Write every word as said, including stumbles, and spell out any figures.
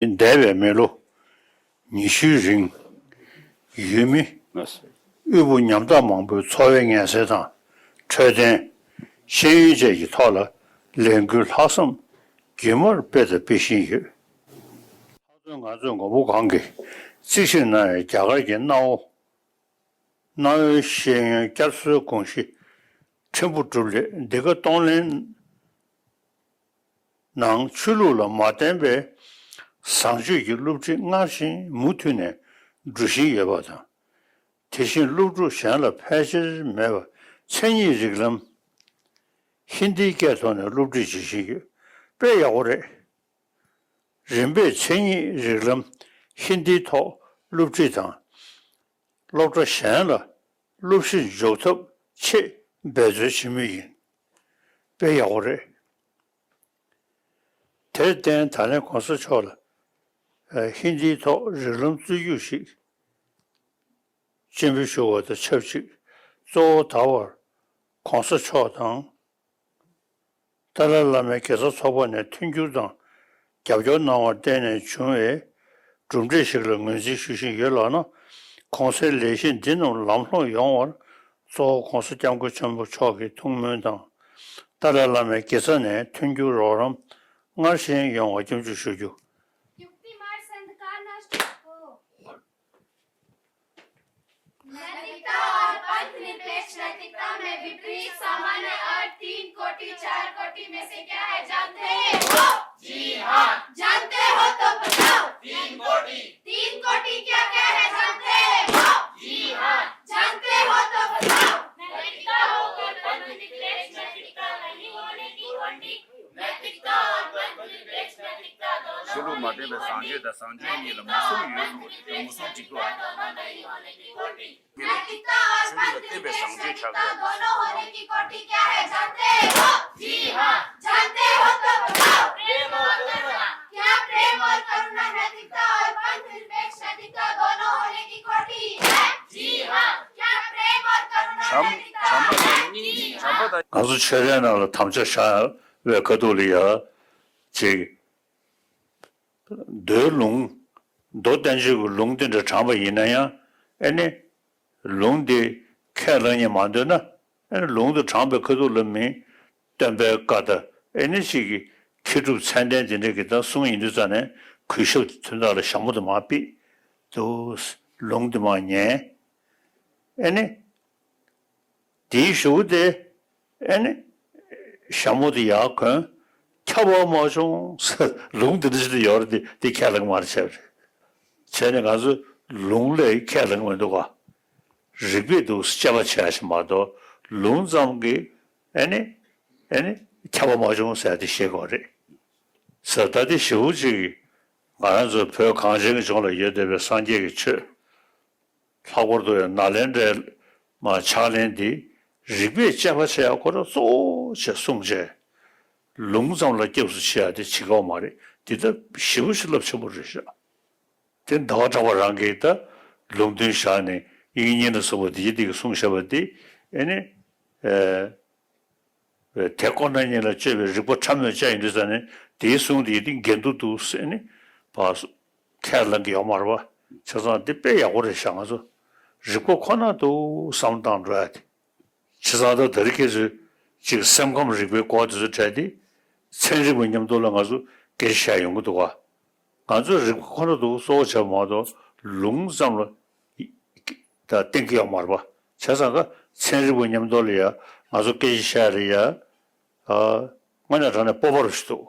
འདས་པའི་མི་ལོ་ཉི་ཤུའི་རིང་། ཡུལ་མི་དབུལ་པོ་ཉམ་ཐག་མང་པོའི་འཚོ་བའི་ངལ་སེལ་དང་། འཕྲོད་བསྟེན། ཤེས་ཡོན་བཅས་ཀྱི་ཐོག་ལ་ལས་འགུལ་ལྷག་བསམ་རྒྱུན་མར་སྤེལ་དང་སྤེལ་བཞིན་ཡོད། ལྷག་དོན་ང་ཚོའི་མགོན་པོ་གང་གིས་རྩིས་ཞིབ་གནང་བའི་རྒྱ་གར་གྱི་གནའ་བོ། གནའ་བོའི་ཤེས་ཡོན་བསྐྱར་གསོའི་དགོངས་གཞི་ཕྲན་བུ་གྲུབ་སླད་འདི་ག་གཏོང་ལེན་ནང་ཆོས་ལུགས་ལ་མ་བརྟེན་པའི་བཟང་སྤྱོད་ཀྱི་སློབ་ཁྲིད་སྔར་བཞིན་མུ་མཐུད་ནས་འགྲོ་བཞིན་ཡོད་པ་དང་། དེ་བཞིན་སློབ་ཕྲུག་གཞན་ལ་ཕལ་ཆེར་མེད་པ་མཚན་ཉིད་རིགས་ལམ་ཧིན་དིའི་སྐད་ཐོག་ནས་སློབ་ཁྲིད་བྱེད་བཞིན་ཡོད། དཔེ་ཡག་པོ་རེད། རིམ་པས་མཚན་ཉིད་རིགས་ལམ་ཧིན་དིའི་ཐོག་སློབ་ཁྲིད་དང་། སློབ་གྲྭ་གཞན་ལ་སློབ་གཞི་འཇོག་ཐབས་ཆེད་འབད་རྩོལ་བྱེད་མུས་ཡིན། དཔེ་ཡག་པོ་རེད། དེར་བརྟེན་ད་ལན་གོང་ས་མཆོག་ལ་ཧིན་དིའི་ཐོག་རིགས་ལམ་རྩོད་རྒྱུགས་ཤིག་སྤྱན་འབུལ་ཞུ་བ་དང་ཆབས་ཅིག་གཙོ་བོ་ད་བར་གོང་ས་མཆོག་དང་། ཏཱ་ལའི་བླ་མའི་དགེ་རྩ་ཚོགས་པ་ནས་མཐུན་འགྱུར་དང་རྒྱབ་སྐྱོར་གནང་བར་བརྟེན་ནས་བྱུང་བའི་གྲུབ་འབྲས་ཤིག་ལ་ངོས་འཛིན་ཞུ་བཞིན་ཡོད་ལགས་ན། གོང་གསལ་ལས་གཞི་འདི་རྣམས་ལམ་ལྷོང་ཡོང་བར་གཙོ་བོ་༸གོང་ས་༸སྐྱབས་མགོན་ཆེན་པོ་མཆོག་གི་ཐུགས་སྨོན་དང་། ཏཱ་ལའི་བླ་མའི་དགེ་རྩ་ནས་མཐུན་འགྱུར་རོགས་རམ་སྔར་བཞིན་ཡོང་བ་སྐྱབས་འཇུག་ཞུ་རྒྱུ། युक्ति मार्ग से अंधकार नष्ट हो। नैतिकता और पंथ निरपेक्ष नैतिकता में विपरीत सामान्य अर्थ तीन कोटि चार कोटि में से क्या है, जानते हो? जी हाँ। जानते हो तो बताओ। तीन कोटि। तीन कोटि क्या क्या है, जानते हो? जी हाँ। जानते हो तो बताओ। नैतिकता हो और पंथ निरपेक्ष नैतिकता नहीं होने की कोटि। नैतिकता और पंथ निरपेक्ष नैतिकता दोनों ཆོས་ལུགས་མ་བརྟེན་པའི་བཟང་སྤྱོད་དང་བཟང་སྤྱོད་གཉིས་ལ་མུ་གསུམ་ཡོད་གསུངས་པ་དེ་མུ་གསུམ་འགྲིག་གི་རེད། ཆོས་ལུགས་ལ་བརྟེན་པའི་བཟང་སྤྱོད་ཆགས་ཀྱི་རེད། ང་ཚོ་ཆོས་རའི་ནང་ལ་དམ་བཅའ་བཞག་པའི་ཁ་ཐུག་ལ་ཡ་ཅིག་མདོའི་ལུང་། མདོ་བསྟན་བཅོས་ཀྱི་ལུང་དེ་འདྲ་དྲངས་པ་ཡིན་ན་ཡང་ཨེ་ནི། ལུང་དེ་ཁས་བླངས་ཉན་མ་འདོད་ན། ཨེ་ནི་ལུང་དེ་དྲངས་པའི་ཁ་ཐུག་ལ་མི་སྟོན་པའི་བཀའ་དང་ཨེ་ནི་ཞིག་གི་མཁས་གྲུབ་མཚན་ལྡན་དེ་འདྲ་གི་ད་གསུང་ཡིན་དུས་ཙང་ནས་གུས་ཞབས་དེ་དོན་དག་ལ་ཞྭ་མོ་དེ་མར་ཕུད་དུ་ལུང་དེ་མར་ཉན། ཨེ་ནི། དེའི་གཞུག་དེ་ཨེ་ནི། ཞྭ་མོ་དེ་ཡར་གོན། ཁྱབ་པ་མ་བྱུང་ཟེར་ལུང་དེ་འདྲ་ཞིག་ཡོད་རེད་དེ་དེ་ཁས་བླངས་མ་བྱས་པ་རེད། བྱས་ནས་ང་ཚོ་ལུང་ལས་ཁས་བླངས་མི་འདུག་ག་རིགས་པས་འདུག་དཔྱད་པ་བྱས་ཞིག་མ་གཏོགས་ལུང་ཙམ་གྱིས་ཨེ་ནི། ཨེ་ནི། ཁྱབ་པ་མ་བྱུང་ཟེར་དེ་ཤེས་དགོས་རེད། ཟེར་ད་དེ་ཞེ་པོ་ཅིག་ང་རང་ཚོ་བོད་གངས་ཅན་གྱི་ལྗོངས་ལ་ཡོད་བསྡད་པའི་སངས་རྒྱས་ཀྱི་ཆོས། ལྷག་པར་དུ་ཡང་ནཱ་ལེནྡྲའི་མ་ཕྱག་ལེན་འདི་རིགས་པས་དཔྱད་པ་བྱེད་ཡག་ཁོ་རང་གཙོ་བོ་བྱས་གསུངས་བྱས། ལུང་ཙམ་ལ་སྐྱབས་སུ་མཆི་ཡག་དེ་བྱེད་ཀྱི་ཡོད་མ་རེད། འདི་ལྟ་ཞེ་པོ་ཞིག་རླབས་ཆེན་པོ་རེད་ཤག་དེ་ཟླ་བ་གྲགས་པ་རང་གིས་ད་ལུང་སྟོན་བཞག་ནས་དབྱིག་གཉེན་ལ་སོགས་པ་འདི་འདི་གི་གསུངས་བཞག་པ་འདི་ཨེ་ནི། ཨེ། བའི་དེ་ཁོ་ན་ཉིད་ལ་དཔྱོད་པའི་རིག་པ་ཕྲ་མོས་དཔྱད་ཡིན་དུས་ཙང་ནས་དེའི་གསུང་དེ་ཡིན་དུས་འགལ་འདུ་འདུག་ཟེར་ནས་བ་ཁས་ལེན་གྱི་ཡོད་མ་རེད་པ། བྱས་ཙང་འདི་དཔེ་ཡག་པོ་རེད་ཤག་ང་ཚོ་རིག་པ་ཁོ་ན་འདུག་བསམ་བཏང་འགྲོ་ཡ་དེ། བྱས་ཙང་ད་དེ་རིང་ཁྱེད་ཚོས་ཅིག་སེམས་ཁམས་རིག་པའི་སྐོར་དེ་ཚོ་དྲན་ཏེ་ཚན་རིག་པའི་མཉམ་དུ་ལ་ང་ཚོ་སྐད་ཆ་བཤད་ཡོང་གི་འདུག་ག་ང་ཚོས་རིག་པ་ཁོ་ན་འདུག་གཙོ་བོ་བྱས་པ་མ་གཏོགས་ལུང་ཙམ་ལ། ད་གཏན་འཁེལ་ཡོད་མ་རེད་པ། བྱས་ཙང་ཀ་ཚན་རིག་པ་མཉམ་དུ་ལ་ཡ་ང་ཚོ་སྐད་ཆ་བཤད་ལ་ཡ། ཨ། དངོས་གནས་དྲང་གནས་སྤོབས་པ་རུ་ཞིག་འདུག